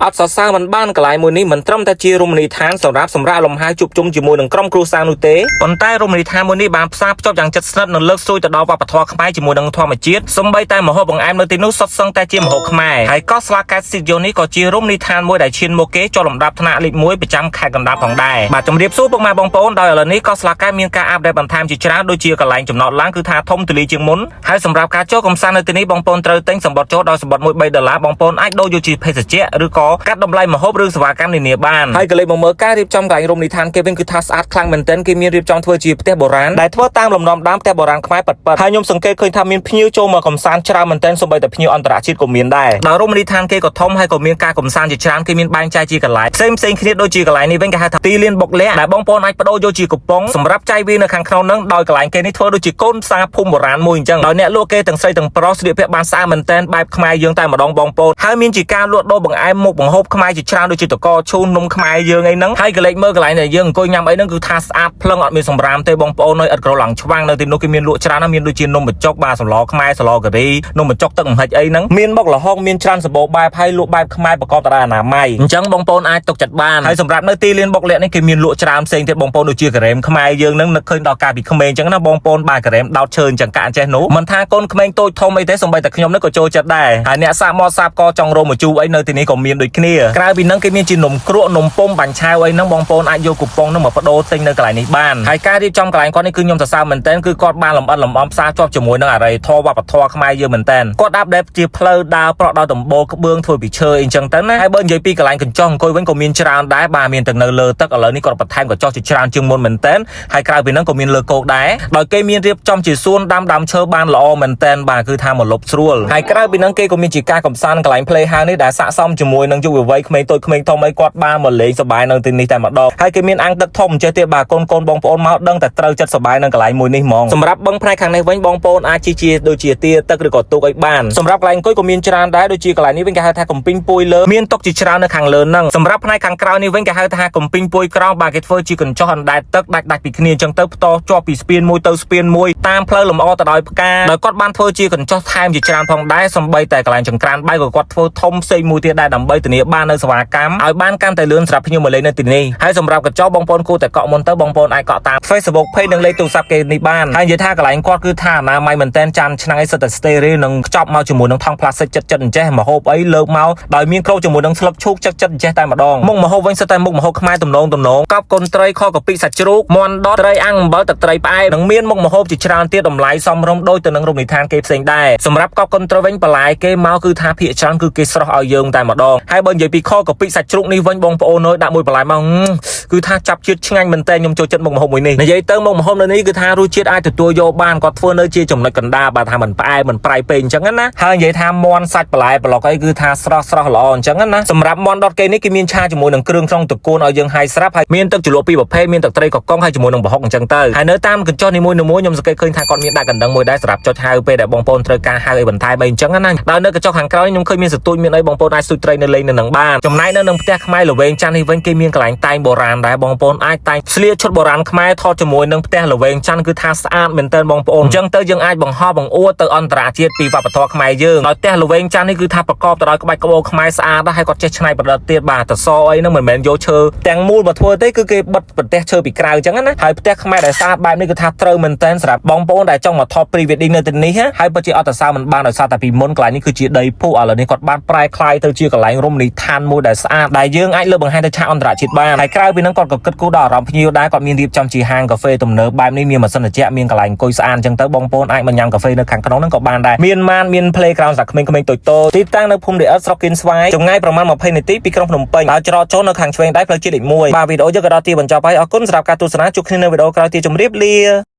អត់សរសើរមិនបានកន្លែងមួយនេះមិនត្រឹមតែជារមណីយដ្ឋានសម្រាប់សម្រាកលំហែជួបជុំជាមួយនឹងក្រុមគ្រួសារនោះទេប៉ុន្តែរមណីយដ្ឋានមួយនេះបានផ្សារភ្ជាប់យ៉ាងជិតស្និទ្ធនិងលើកស្ទួយទៅដល់វប្បធម៌ខ្មែរជាមួយនឹងធម្មជាតិសូម្បីតែម្ហូបបង្អែមនៅទីនោះសុទ្ធសឹងតែជាម្ហូបខ្មែរហើយកោះស្លាកែតស្ទូឌីយោនេះក៏ជារមណីយដ្ឋានមួយដែលឈានមុខគេចុះលំដាប់ថ្នាក់លេខ1ប្រចាំខេត្តកណ្ដាលផងដែរបាទជំរាបសួរពុកម៉ែបងប្អូនដោយឥឡូវនេះកោះស្លាកែតមានការ update បន្ថែមជាច្រើនដូចជាកន្លែងចំណតឡានគឺថាធំទូលាយជាងមុនហើយសម្រាប់ការចូលកំសាន្តនៅទីនេះបងប្អូនត្រូវទិញសំបុត្រចូលដោយសំបុត្រមួយ3ដុល្លារបងប្អូនអាចដូរយកជាភេសជ្ជៈឬក៏កាត់តម្លៃម្ហូបឬសេវាកម្មនានាបានហើយក៏លេខមកមើលការរៀបចំកន្លែងរមណីយដ្ឋានគេវិញគឺថាស្អាតខ្លាំងមែនទែនគេមានរៀបចំធ្វើជាផ្ទះបុរាណដែលធ្វើតាមលំនាំដើមផ្ទះបុរាណខ្មែរពិតៗហើយខ្ញុំសង្កេតឃើញថាមានភ្ញៀវចូលមកកំសាន្តច្រើនមែនទែនសូម្បីតែភ្ញៀវអន្តរជាតិក៏មានដែរដោយរមណីយដ្ឋានគេក៏ធំហើយក៏មានការកំសាន្តជាច្រើនគេមានបែងចែកជាកន្លែងផ្សេងផ្សេងគ្នាដូចជាកន្លែងនេះវិញគេហៅថាទីលានបុកលះដែលបងប្អូនអាចបដូរយកជាកំប៉ុងសម្រាប់ចាយវានៅខាងក្នុងហ្នឹងដោយកន្លែងគេនេះធ្វើដូចជាកូនផ្សារភូមិបុរាណមួយអញ្ចឹងដោយអ្នកលក់គេទាំងស្រីទាំងប្រុសស្លៀកពាក់បានស្អាតមែនទែនបែបខ្មែរយើងតែម្ដងបងប្អូនហើយមានជាការលក់ដូរបង្អែមមុខបង្ហូបខ្មែរជាច្រើនដូចជាតកឈូននំខ្មែរយើងអីហ្នឹងហើយកលេចមើលកន្លែងដែលយើងអង្គុយញ៉ាំអីហ្នឹងគឺថាស្អាតភ្លឹងអត់មានសម្រាមទេបងប្អូននៅឥតក្រឡើងឆ្វាំងនៅទីនោះគេមានលក់ច្រើនណាស់មានដូចជានំបញ្ចុកបាទសម្លខ្មែរសម្លការីនំបញ្ចុកទឹកម្ហិចអីហ្នឹងមានមុខល្ហុងមានច្រើនសម្បូរបែបហើយលក់បែបខ្មែរប្រកបទៅដោយអនាម័យអញ្ចឹងបងប្អូនអាចទុកចិត្តបានហើយសម្រាប់នៅទីលានបុកលក្ខនេះគេមានលក់ច្រើនផ្សេងទៀតបងប្អូនដូចជាការ៉េមខ្មែរយើងហ្នឹងនឹកឃើញដល់កាលពីក្មេងអញ្ចឹងណាបងប្អូនបាទការ៉េមដោតឈើអញ្ចឹងកាក់អញ្ចេះនោះមិនថាកូនក្មេងតូចធំអីទេសូម្បីតែខ្ញុំនេះក៏ចូលចិត្តដែរហើយអ្នកសាកមកសាបក៏ចង់រមជូរអីនៅទីនេះក៏មានដូចគ្នាក្រៅពីហ្នឹងគេមានជានំគ្រក់នំពុំបាញ់ឆាវអីហ្នឹងបងប្អូនអាចយកគូប៉ុងហ្នឹងមកបដូរទិញនៅកន្លែងនេះបានហើយការរៀបចំកន្លែងគាត់នេះគឺខ្ញុំសរសើរមែនទែនគឺគាត់បានលម្អិតលម្អំផ្សារជាប់ជាមួយនឹងអរិយធម៌វប្បធម៌ខ្មែរយើងមែនទែនគាត់update ជាផ្លូវដើរប្រក់ដោយដំបូលក្បឿងធ្វើពីឈើអីចឹងទៅណាហើយបើនិយាយពីកន្លែងកញ្ចុះអង្គុយវិញក៏មានច្រើនដែរបាទមានទាំងនៅលើទឹកឥឡូវនេះគាត់បន្ថែមកញ្ចុះជាច្រើនជាងមុនមែនទែនហើយក្រៅពីហ្នឹងក៏មានលើគោកដែរដោយគេមានរៀបចំជាសួនដាំដើមឈើបានល្អមែនទែនបាទគឺថាមកលុបស្រួលហើយក្រៅពីហ្នឹងគេក៏មានជាការកំសាន្តកន្លែង play house នេះដែលស័ក្តិសមជាមួយនឹងយុវវ័យក្មេងតូចក្មេងធំអីគាត់បានមកលេងសប្បាយនៅទីនេះតែម្ដងហើយគេមានអាងទឹកធំចេះទៀតបាទកូនកូនបងប្អូនមកដឹងតែត្រូវចិត្តសប្បាយនៅកន្លែងមួយនេះហ្មងសម្រាប់បឹងផ្នែកខាងនេះវិញបងប្អូនអាចជិះជាដូចជាទាទឹកឬក៏ទូកអីបានសម្រាប់កន្លែងអង្គុយក៏មានច្រើនដែរដូចជាកន្លែងនេះវិញគេហៅថាកំពីងពួយលើមានតុជាច្រើននៅខាងលើហ្នឹងសម្រាប់ផ្នែកខាងក្រោយនេះវិញគេហៅថាកំពីងពួយក្រោមបាទគេធ្វើជាកញ្ចុះអណ្ដែតទឹកដាច់ដាច់ពីគ្នាអញ្ចឹងទៅផ្តជាប់ពីស្ពានមួយទៅស្ពានមួយតាមផ្លូវលម្អទៅដោយផ្កាដោយគាត់បានធ្វើជាកញ្ចុះថែមជាច្រើនផងដែរសំបីតែកន្លែងចង្ក្រានបាយក៏គាត់ធ្វើធំផ្សេងមួយទៀតដែរដើម្បីធានាបាននៅសេវាកម្មឲ្យបានកាន់តែលឿនសម្រាប់ភ្ញៀវមកលេងនៅទីនេះហើយសម្រាប់កញ្ចុះបងប្អូនគួរតែកក់មុនទៅបងប្អូនអាចកក់តាម Facebook Page និងលេខទូរស័ព្ទគេនេះបានហើយនិយាយថាកន្លែងគាត់គឺថាអនាម័យមែនតែនចានឆ្នាំងអីសិតតែ sterile និងខ្ចប់មកជាមួយនឹងថង់ផ្លាស្ទិកចិត្តចិត្តអញ្ចេះម្ហូបអីលើកមកដោយមានគ្របជាមួយនឹងស្លឹកឈូកចិត្តចិត្តអញ្ចេះតែម្ដងមុខម្ហូបវិញសិតតែមុខម្ហូបខ្មែរទំនងទំនងកប់កូនត្រីខកាពិសាច់ជ្រូកមាន់ដុតត្រីអាំងអំបិលទឹកត្រីផ្អែមនិងមានមុខម្ហូបជាច្រើនទៀតតម្លៃសមរម្យដូចទៅនឹងរមណីយដ្ឋានគេផ្សេងដែរសម្រាប់កប់កូនត្រីវិញបន្លែគេមកគឺថាភាគច្រើនគឺគេស្រស់ឲ្យយើងតែម្ដងហើយបើនិយាយពីខកាពិសាច់ជ្រូកនេះវិញបងប្អូនអើយដាក់មួយបន្លែមកគឺថាចាប់ជាតិឆ្ងាញ់មែនតើខ្ញុំចូលចិត្តមុខម្ហូបមួយនេះនិយាយទៅមុខម្ហូបនៅនេះគឺថារសជាតិអាចទទួលយកបានគាត់ធ្វើនៅជាចំណុចកណ្ដាលបាទថាមិនផ្អែមមិនប្រៃពេកអញ្ចឹងណាហើយនិយាយថាមាន់សាច់បន្លែប្លុកអីគឺថាស្រស់ស្រស់ល្អអញ្ចឹងណាសម្រាប់មាន់ដុតគេនេះគេមានឆាជាមួយនឹងគ្រឿងក្នុងតកូនឲ្យយើងហាយស្រាប់ហើយមានទឹកជ្រលក់ពីរប្រភេទមានទឹកត្រីកកុងហើយជាមួយនឹងប្រហុកអញ្ចឹងទៅហើយនៅតាមកញ្ចុះនីមួយៗខ្ញុំសង្កេតឃើញថាគាត់មានដាក់កណ្ដឹងមួយដែរសម្រាប់ចុចហៅពេលដែលបងប្អូនត្រូវការហៅអីបន្ថែមអីអញ្ចឹងណាដោយនៅកញ្ចុះខាងក្រោយខ្ញុំឃើញមានសទូចមានអីបងប្អូនអាចស្ទូចត្រីនៅលេងនៅនឹងបានចំណែកនៅនឹងផ្ទះខ្មែរល្វែងច័ន្ទនេះវិញគេមានកន្លែងតែងបុរាណដែរបងប្អូនអាចតែងស្លៀកឈុតបុរាណខ្មែរថតជាមួយនឹងផ្ទះល្វែងច័ន្ទគឺថាស្អាតមែនទែនបងប្អូនអញ្ចឹងទៅយើងអាចបង្ហោះបង្អួតទៅអន្តរជាតិពីវប្បធម៌ខ្មែរយើងដោយផ្ទះល្វែងច័ន្ទនេះគឺថាប្រកបទៅដោយក្បាច់ក្បូរខ្មែរស្អាតដែរហើយគាត់ចេះច្នៃប្រឌិតទៀតបាទតសអីហ្នឹងមិនមែនយកឈើទាំងមូលមកធ្វើទេគឺគេបិទប្រទេសឈើពីក្រៅអញ្ចឹងណាហើយផ្ទះខ្មែរដែលស្អាតបែបនេះគឺថាត្រូវមែនទែនសម្រាប់បងប្អូនដែលចង់មកថត pre wedding នៅទីនេះហើយពិតជាអត់ទៅសើមិនបានដោយសារតែពីមុនកន្លែងនេះគឺជាដីភក់ឥឡូវនេះគាត់បានប្រែក្លាយទៅជាកន្លែងរមណីយដ្ឋានមួយដែលស្អាតដែលយើងអាចលើកបង្ហាញទៅឆាកអន្តរជាតិបានហើយក្រៅពីហ្នឹងគាត់ក៏គិតគូរដល់អារម្មណ៍ភ្ញៀវដែរគាត់មានរៀបចំជាហាងកាហ្វេទំនើបបែបនេះមានម៉ាស៊ីនត្រជាក់មានកន្លែងអង្គុយស្អាតអញ្ចឹងទៅបងប្អូនអាចមកញ៉ាំកាហ្វេនៅខាងក្នុងហ្នឹងក៏បានដែរមានម៉ានមាន playground សម្រាប់ក្មេងៗតូចៗទីតាំងនៅភូមិដីឥដ្ឋស្រុកគៀនស្វាយចម្ងាយប្រមាណ20នាទីពីក្រុងភ្នំពេញហើយច្រកចូលនៅខាងឆ្វេងដៃផ្លូវជាតិលេខ1បាទវីដេអូយើងក៏ដល់ទីបញ្ចប់ហើយអរគុណសម្រាប់ការទស្សនាជួបគ្នានៅវីដេអូក្រោយទៀតជម្រាបលា។